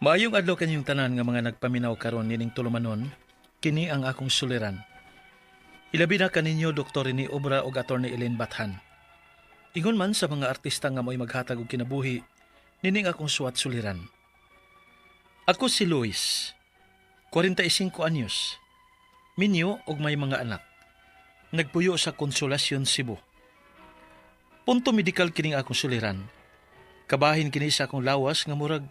Maayong adlaw kanyong tanan nga mga nagpaminaw karon nining tulumanon, kini ang akong suliran. Ilabi na kaninyo Dr. Rene Obra ug Attorney Elaine Bathan. Ingon man sa mga artista nga mo'y maghatag og kinabuhi, nining akong suwat suliran. Ako si Luis, 45 anyos, minyo og may mga anak. Nagpuyo sa Konsolasyon, Cebu. Punto medikal kining akong suliran. Kabahin kini sa akong lawas nga murag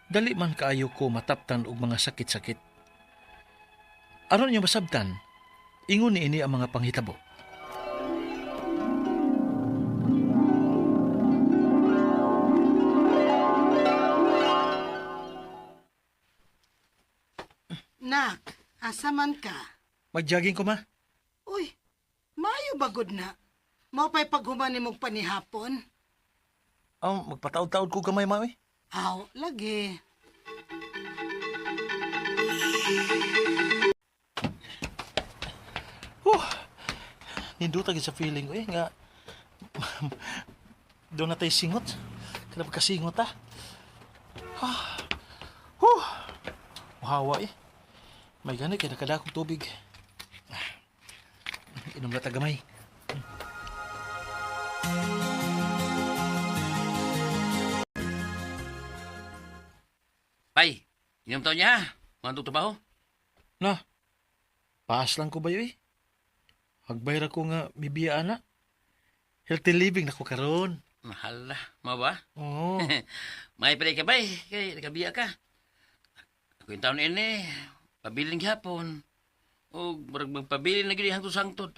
dali man kaayo ko mataptan og mga sakit-sakit. Aron niyo masabtan, ingon niini ang mga panghitabo. Nak, asa man ka? Magjogging ko ma. Uy, maayo bagod na. Mao pa'y paghuman nimong panihapon. Oh, magpataod-taod ko gamay ma eh. Aw, lagi. Huh. Ninduta gid sa feeling ko eh nga doon na tayo singot. Kada pagkasingot ah. Ah. Huh. Muhawa eh. May gani kay nakadakong tubig. Ah. Inom na ta gamay. Bay, inom taon niya. Mga trabaho. Na. Paas lang ko ba eh? Hagbay ra ko nga mibiya ana. Healthy living na ko karon. Mahal na, mo ba? Oo. May pala ka bay, kay nakabiya ka. Ako yung taon ini, pabilin gihapon. O murag magpabilin na gini hangtod sangtod.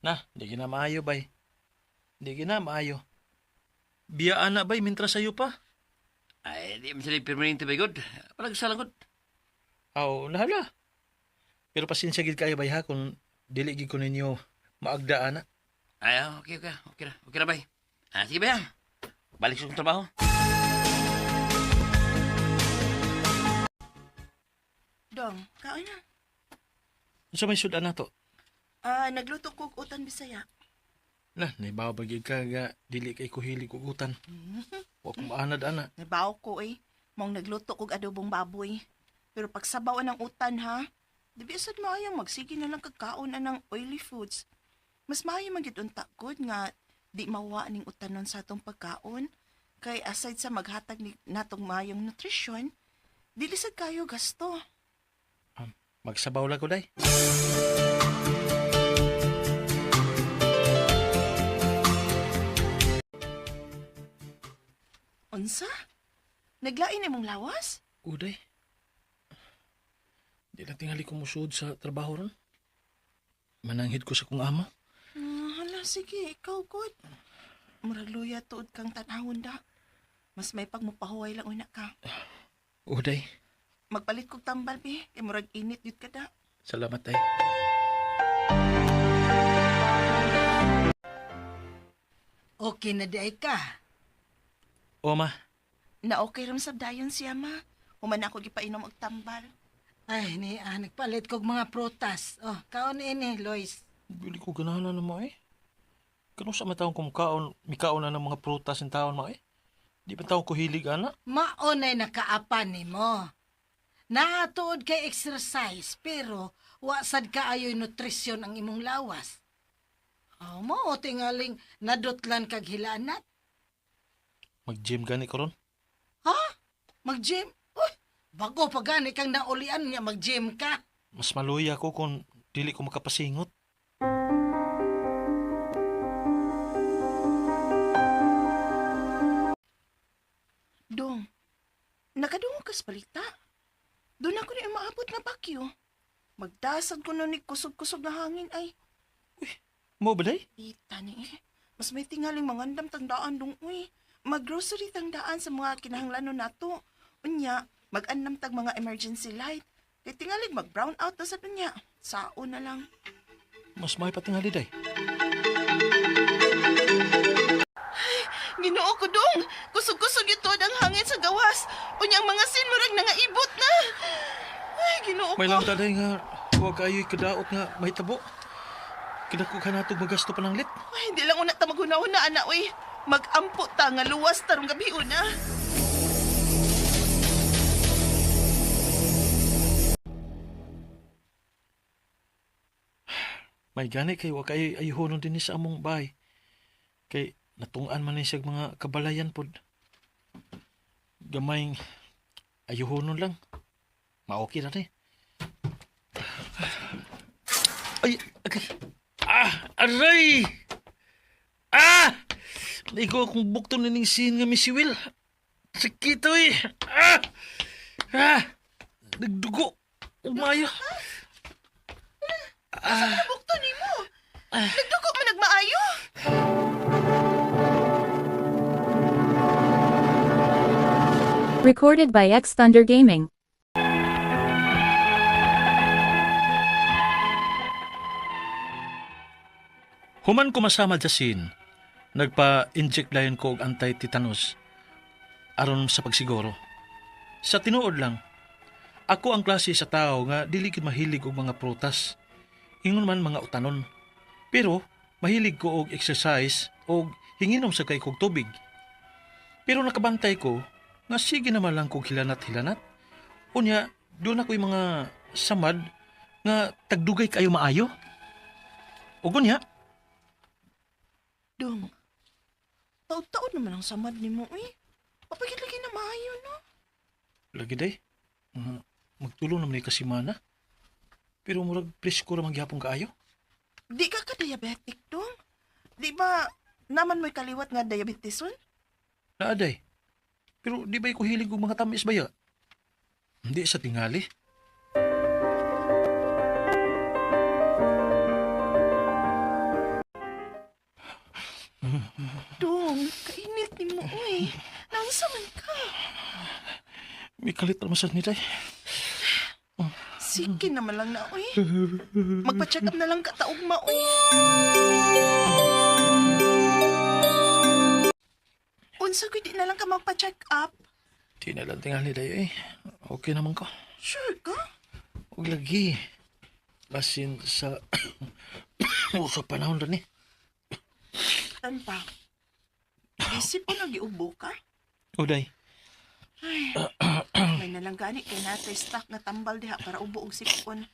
Na, di gina maayo bay. Di gina maayo. Biya ana bay mintra sayo pa. Ay, di man sila permanente bay god. Parang sa langod. Aw, nahala. Pero pasensya gid kayo bay ha kung dili gid ko ninyo maagda ana. Ay, okay, okay, okay na, okay na bay. Ah, sige bay ha. Balik sa akong trabaho. Dong, kaon na. Unsa may sud-an nato? Ah, nagluto ko og utan Bisaya. Na, naibaw ba gid ka nga dili kay ko hilig og utan. Wa ko maanad ana. Nabaw ko eh. Mong nagluto kog adobong baboy. Pero pagsabaw ang utan ha, di ba sad maayo magsige na lang kagkaon anang oily foods. Mas maayo man gyud unta gud nga di mawa ning utanon sa atong pagkaon. Kay aside sa maghatag ni natong maayong nutrisyon, dili sad kayo gasto. Magsabaw lang ko day. Unsa? Naglain imong lawas? Uday. Di lang tingali ko musuod sa trabaho ron. Mananghid ko sa kong ama. Ah, hala, sige, ikaw good. Murag luya tuod kang tanawon da. Mas may pagmupahuway lang una ka. Uday, Magpalit kog tambal bi, kay murag init yun ka da. salamat ay. Okay na di ay ka. O ma, Na okay ram sab dayon siya ma. Human ako gipainom og tambal. Ay, ni ah, nagpalit kog mga prutas. Oh, kaon ini, Lois. bili ko ganahan na mo eh. Kano sa matawang kumkaon, mikaon na ng mga prutas ng taon ma eh. Di pa taon ko hilig ana. Maonay nakaapan nimo. Naatuod kay exercise pero wa sad kaayoy nutrisyon ang imong lawas. Oh, mao tingaling nadutlan kag hilanat. Mag-gym gani ko ron. Ha? Mag-gym? Uy, bago pa gani kang naulian nga mag-gym ka. Mas maluya ko kung dili ko makapasingot. Dong, nakadungog kas balita. Doon ako ni umaabot nga bakyo. Magdasag ko nun ni kusog-kusog na hangin ay. Mo ba day? Ita ni eh. Mas may tingaling mangandam tangdaan dong uy. Maggrocery tangdaan sa mga kinahanglanon nato. Unya, mag-andam tag mga emergency light. Kay tingalig mag-brown out na sa dunya. Sao na lang. Mas may patingali day. Ginoo ko dong. Kusog-kusog ito ang hangin sa gawas. Unya ang mga sinmurag nangaibot na. Ay, Ginoo May ko. lang taday nga huwag kayo'y kadaot nga may tabo. Kinako ka natog magasto pa ng lit. Ay, hindi lang una ta maghuna-huna, ana, uy. Mag-ampo ta nga luwas tarong gabi una. May gani kay wa kay ayuhonon dinhi sa among bahay. Kay natungan man ni siyag mga kabalayan pod. Gamay ayuhonon lang. Ma-okay na ni. Ay, okay. Ah, aray! Ah! Naigo akong bukto nining sin nga misiwil. Sakit oy. Ah! Ah! Nagdugo. Umayo. Bukto nimo. Nagdugo man nagmaayo. Recorded by X Thunder Gaming. Human ko masama Jasin, nagpa-inject dayon ko og anti-tetanus aron sa pagsiguro. Sa tinuod lang, ako ang klase sa tao nga dili gid mahilig og mga prutas. Ingon man mga utanon. Pero mahilig ko og exercise og hinginom sa kay kog tubig. Pero nakabantay ko nga sige naman lang kog hilanat-hilanat. Unya, doon ako'y mga samad nga tagdugay kayo maayo. Ug unya, Dong. Taod-taod naman ang samad nimo eh. Papagit lagi na maayo no. Lagi day. Nga, magtulong naman ni kasimana. Pero murag presko ra man gihapon kaayo. Di ka ka diabetic dong. Di ba naman mo'y kaliwat nga diabeteson? Naa day. Pero di ba ko hilig og mga tamis baya? Hindi sa tingali. Dong, kainit nimo oy. Naunsa man ka? May kalit naman sa ni day. Sige naman lang na oy. Magpa-check up na lang ka taog ma oy. Unsa ko di na lang ka magpa-check up? Di na lang tingali day eh. Okay naman ko. Sure ka? Og lagi. Basin sa sa panahon ra ni. Tan pa. Isip ko nagiubo ka. O day. Ay, may nalang gani kay natay stock nga tambal diha para ubo og sipon.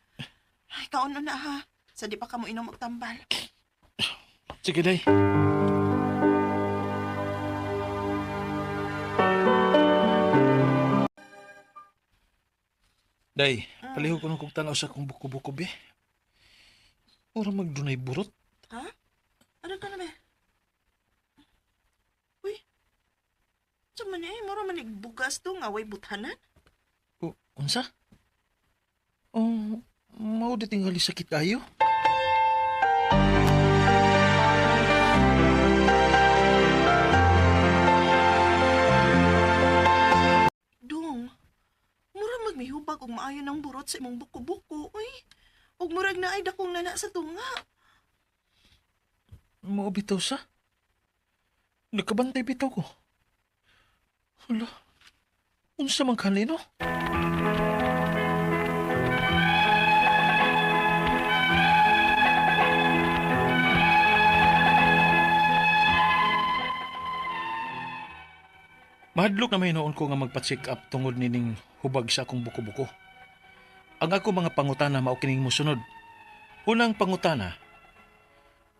Ay, kaon na ha. Sa di pa ka mo inom og tambal. Sige day. Day, palihog ko nung kong tanaw sa kong buko-buko be. Ora magdunay burot. Ha? Ano ka na ba? Uy. Sa man eh, mura man bugas to nga way buthanan. O, unsa? Oh, mao di tingali sakit kayo. Dong. Mura magmihubag og maayo ng burot sa imong buko-buko, uy. Ug murag na ay dakong nana sa tunga. Mao bitaw sa? Nakabantay bitaw ko. Hala, unsa man kanino? Mahadlok na mahinoon ko nga magpa-check up tungod nining hubag sa akong buko-buko. Ang ako mga pangutana mao kining mosunod. Unang pangutana,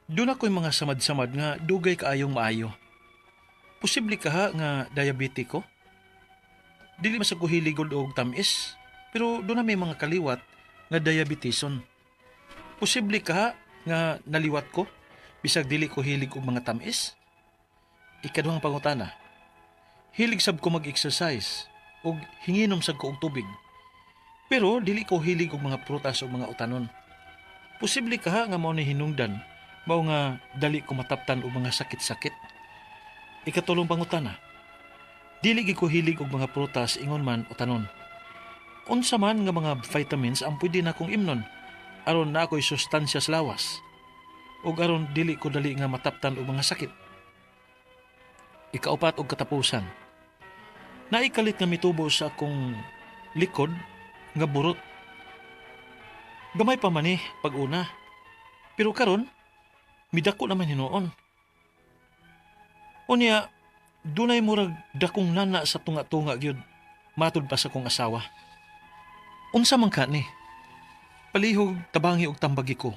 doon ako'y mga samad-samad nga dugay kaayong maayo. Posible ka ha nga diabetic ko? Dili man sa ko hilig og tamis, pero doon na may mga kaliwat nga diabeteson. Posible ka ha nga naliwat ko, bisag dili ko hilig og mga tamis? Ikaduhang pangutana, hilig sab ko mag-exercise ug hinginom sab ko og tubig. Pero dili ko hilig og mga prutas o mga utanon. Posible ka ha nga mao ni hinungdan mao nga dali ko mataptan og mga sakit-sakit. Ikatulong pangutana. Dili gid ko hilig og mga prutas ingon man utanon. Unsa man nga mga vitamins ang pwede na kong imnon aron na ako'y sustansya sa lawas ug aron dili ko dali nga mataptan og mga sakit. Ikaupat og katapusan. Naikalit nga mitubo sa akong likod nga burot. Gamay pa man ni pag-una. Pero karon midako naman hinuon. Unya, dunay murag dakong nana sa tunga-tunga gyud matud pa sa kong asawa. Unsa man ka ni? Palihog tabangi og tambagi ko.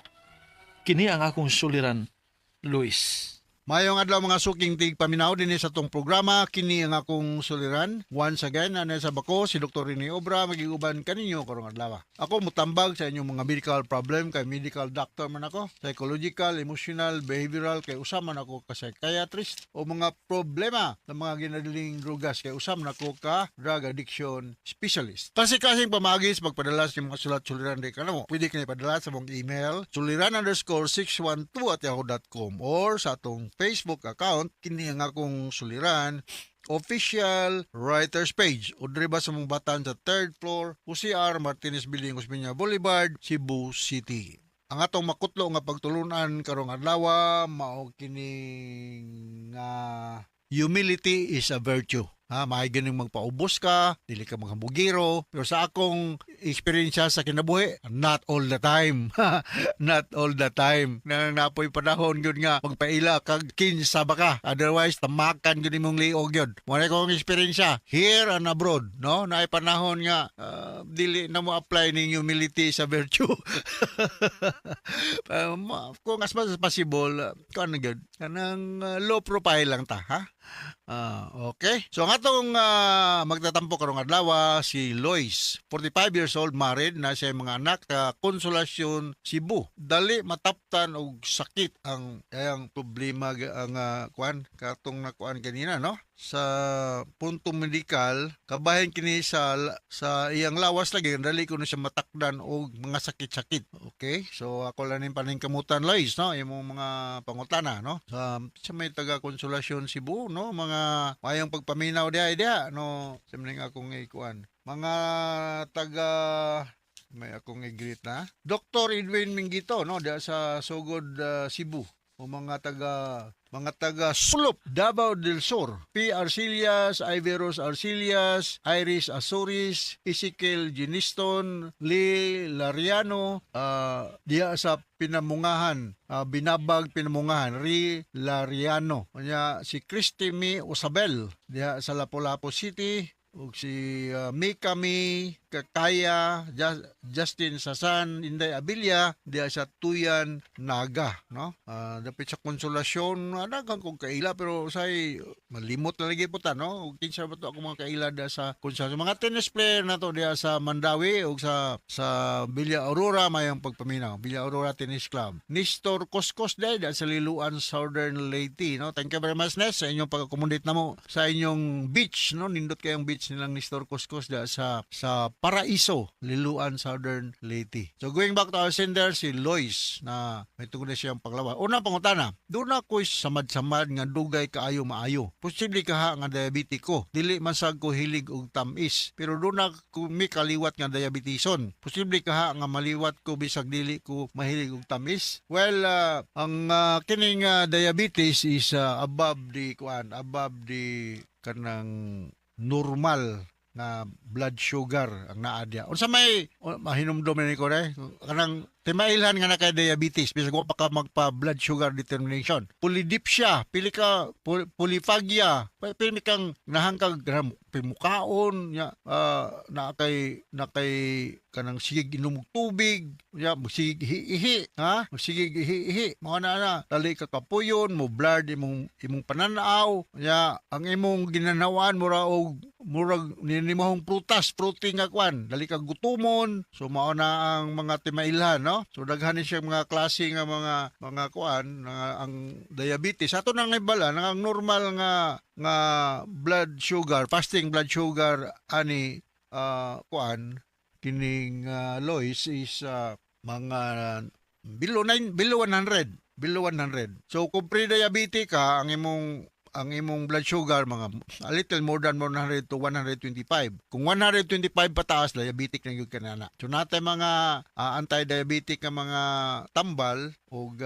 Kini ang akong suliran, Luis. Mayong adlaw, mga suking tigpaminaw dinhi sa atong programa, kini ang akong suliran. Once again, ana sa bako si Dr. Rene Obra, magiguban kaninyo karong adlaw. Ako mutambag sa inyong mga medical problem kay medical doctor man ako. Psychological, emotional, behavioral kay usa man ako ka psychiatrist, o mga problema ng mga ginadiling drugas kay usa man ako ka drug addiction specialist. Kasi-kasing pamaagi sa pagpadala sa inyong mga sulat suliran di kanamo. Pwede kini padala sa mong email suliran_612@yahoo.com or sa atong Facebook account, kini ang akong suliran official writers page, o diri ba sa mong batan sa third floor, UCR Martinez Building, Osmeña Boulevard, Cebu City. Ang atong makutlo nga pagtulunan karong adlaw mao kining nga humility is a virtue. Ha, maayo ganing magpaubos ka, dili ka maghambugiro, pero sa akong eksperyensya sa kinabuhi, not all the time. Not all the time. Na napoy panahon gyud nga magpaila kag kinsa ba ka. Otherwise, tamakan gyud imong liog gyud. Mo na akong eksperyensya here and abroad, no? Naay panahon nga dili na mo apply ning humility sa virtue. Kung as much as possible, kuan na gyud. Kanang low profile lang ta, ha? Ah, okay. So ang atong magtatampo karong adlaw si Lois, 45 years old, married na siya, mga anak sa Consolacion, Cebu. Dali mataptan og sakit ang iyang problema, ang kuan katong nakuan kanina, no? Sa punto medikal, kabahin kini sa iyang lawas lagi dali kuno siya matakdan og mga sakit-sakit. Okay? So ako lang ning paningkamutan, Lois, no? Imong mga pangutana, no? Sa may taga Consolacion, Cebu, no? Mga mayong pagpaminaw diha diha, no? Sa maning akong ikuan. Mga taga may akong i-greet na. Dr. Edwin Mingito, no, diha sa Sogod, Cebu. O mga taga Sulop, Davao del Sur. P. Arcilias, Iveros Arcilias, Iris Azores, Ezekiel Giniston, Lee Lariano, diha sa Pinamungahan, Binabag, Pinamungahan, Ri Lariano. Unya si Christy Mi Osabel diha sa Lapu-Lapu City, ug si Mika Mi Kakaya, Justin Sasan, Inday Abilia diha sa Tuyan, Naga, no? Dapit sa Konsolasyon, daghang kong kaila pero say malimot na lagi po ta, no? Ug kinsa ba to ako mga kaila diha sa Konsolasyon? Mga tennis player na to diha sa Mandaue ug sa Villa Aurora, mayong pagpaminaw. Villa Aurora Tennis Club. Nestor Coscos diha diha sa Liloan, Southern Leyte, no? Thank you very much, Nes, sa inyong pag-accommodate namo sa inyong beach, no? Nindot kayong beach nilang Nestor Coscos diha sa Paraiso, Liloan, Southern Leyte. So going back to our sender, si Lois, na may tungod na siyang panglawas. Unang pangutana, duna ko'y samad-samad nga dugay kaayo maayo. Posible kaha nga diabetic ko? Dili man sad ko hilig og tamis, pero duna ko mi kaliwat nga diabetison. Posible kaha nga maliwat ko bisag dili ko mahilig og tamis? Well, ang kining diabetes is above the kuan, above the kanang normal nga blood sugar ang naa diya. Unsa may mahinumdom ni ko re? Kanang timailhan nga na kay diabetes bisag wa pa ka magpa blood sugar determination. Polydipsia, pili ka polyphagia, pili kang nahangkag pimukaon nya, na kay kanang sige inom og tubig nya, sige ihi-ihi, ha, sige ihi-ihi, mao na na dali ka kapuyon mo, blurred imong pananaw nya, ang imong ginanawan mura og murag ninimahong prutas, fruity nga kwan, dali ka gutumon. So mao na ang mga timailhan, no? So daghan ni siya mga klase nga mga kuan nga ang diabetes. Ato nang naibala nga ang normal nga blood sugar, fasting blood sugar ani kuan kining Lois is mga below 9, below 100, below 100. So kung pre-diabetic ka, ang imong blood sugar mga a little more than 100 to 125. Kung 125 pataas, diabetic na gyud ka na. So natay mga anti-diabetic nga mga tambal ug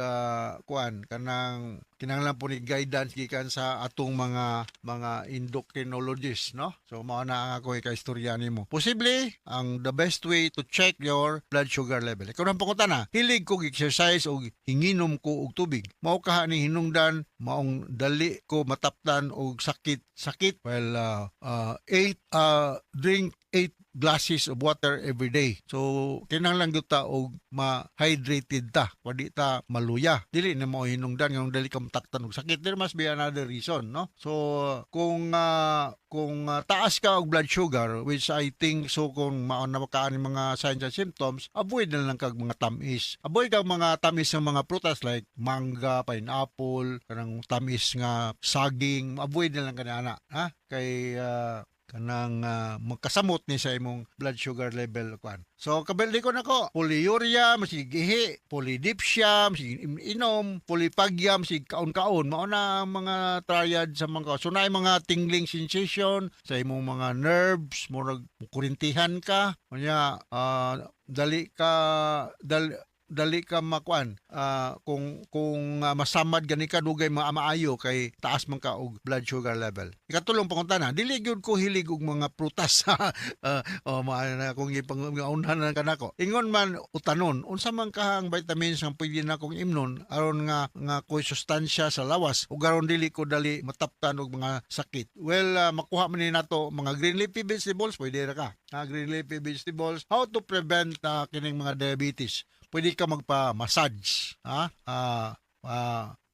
kuan kanang kinahanglan po ni guidance gikan sa atong mga endocrinologist, no? So mao na ang ako ika-istorya nimo. Posible ang the best way to check your blood sugar level. Ikaw nang pangutana, hilig ko exercise og hinginom ko og tubig. Mao kaha ni hinungdan maong dali ko mataptan og sakit sakit? Well, eight drink 8 glasses of water every day. So kinahanglan gyud ta og ma-hydrated ta, wadi ta maluya. Dili na mo hinungdan nga dali ka mataktan og sakit. There must be another reason, no? So kung taas ka og blood sugar, which I think so, kung mao na ka ani mga signs and symptoms, avoid na lang kag mga tamis. Avoid kag mga tamis ng mga prutas like mangga, pineapple, kanang tamis nga saging, avoid na lang kani ana, ha? Kay kanang magkasamot ni sa imong blood sugar level kuan. So kabili ko nako, polyuria, masig ihi, polydipsia, masig inom, polyphagia, masig kaon-kaon. Mao na ang mga triad sa mga, so naay mga tingling sensation sa imong mga nerves, murag kurintihan ka, unya dali ka dali, dali ka makuan, kung masamad gani ka, dugay mga maayo kay taas man ka og blood sugar level. Ikatulong pangutana, dili gyud ko hilig og mga prutas. Oh, maayo na kung ipang-unhan na kanako. Ingon man utanon, unsa man kahang vitamins ang pwede na akong imnon aron nga koy sustansya sa lawas ug aron dili ko dali mataptan og mga sakit? Well, makuha man ni nato mga green leafy vegetables, pwede ra ka. Green leafy vegetables. How to prevent kining mga diabetes? Pwede ka magpa-massage, ha?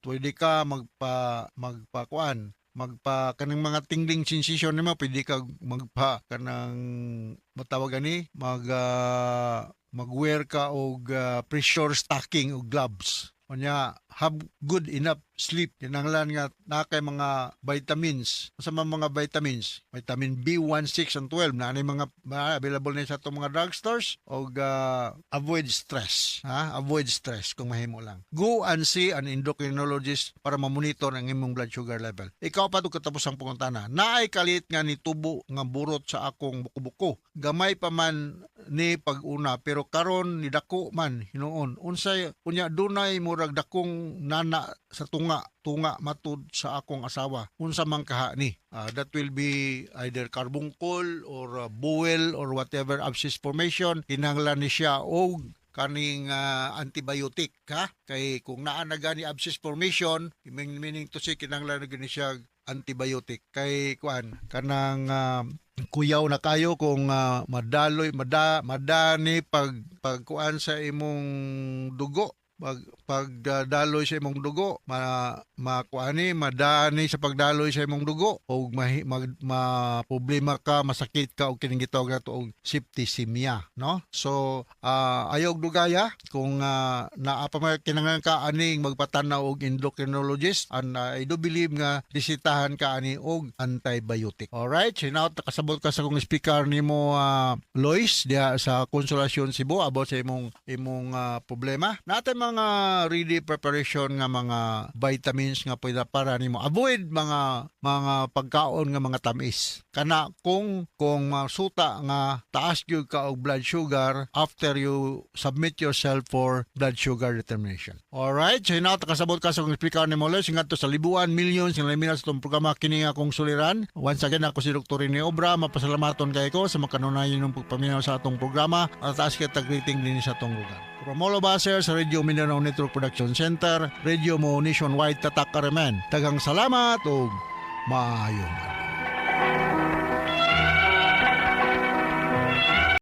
Pwede ka magpa kuan, magpa kanang mga tingling sensation nimo, pwede ka magpa kanang matawag ani, mag-wear ka og pressure stocking og gloves. Unya, have good enough sleep. Kinahanglan nga naa kay mga vitamins. Unsa man mga vitamins? Vitamin B1, 6 and 12 na ani mga available na sa atong mga drugstores, og avoid stress, ha? Avoid stress kung mahimo lang. Go and see an endocrinologist para mamonitor ang imong blood sugar level. Ikaw pa to katapos ang pangutana. Naay kalit nga nitubo nga burot sa akong buko-buko. Gamay pa man ni pag-una pero karon ni dako man hinuon. Unsay unya, dunay murag dakong nana sa tunga tunga matud sa akong asawa. Unsa man kaha ni? That will be either carbuncle or boil or whatever abscess formation. Kinahanglan ni siya og kaning antibiotic, ha, kay kung naa na gani abscess formation, meaning to say kinahanglan na gani siya antibiotic kay kuan, kanang kuyaw na kayo kung madaloy madani pag pagkuan sa imong dugo, pag pagdaloy sa imong dugo, ma makuani, madani sa pagdaloy sa imong dugo og ma problema ka, masakit ka og kining gitawag nato og septicemia, no? So ayaw og dugaya kung naa pa may kinahanglan ka aning magpatanaw og endocrinologist, and I do believe nga resetahan ka ani og antibiotic. Alright, so now kasabot ka sa kong speaker nimo, Lois, diha sa Consolacion, Cebu, about sa imong problema. Natay mga ready preparation nga mga vitamins nga pwede para nimo. Avoid mga pagkaon nga mga tamis. Kana kung masuta nga taas gyud ka og blood sugar after you submit yourself for blood sugar determination. Alright, so hinaot kasabot ka sa kong speaker nimo, Lois, ngadto sa libuan, millions nga lamin sa itong programa, kini nga akong suliran. Once again, ako si Dr. Rene Obra, mapasalamaton kay ko sa makanunayon ng pagpaminaw sa atong programa at taas kita greeting din sa atong lugar. From all of us here sa Radio Mindanao Network Production Center, Radio Mo Nationwide, Tatak Aremen. Daghang salamat ug maayong adlaw.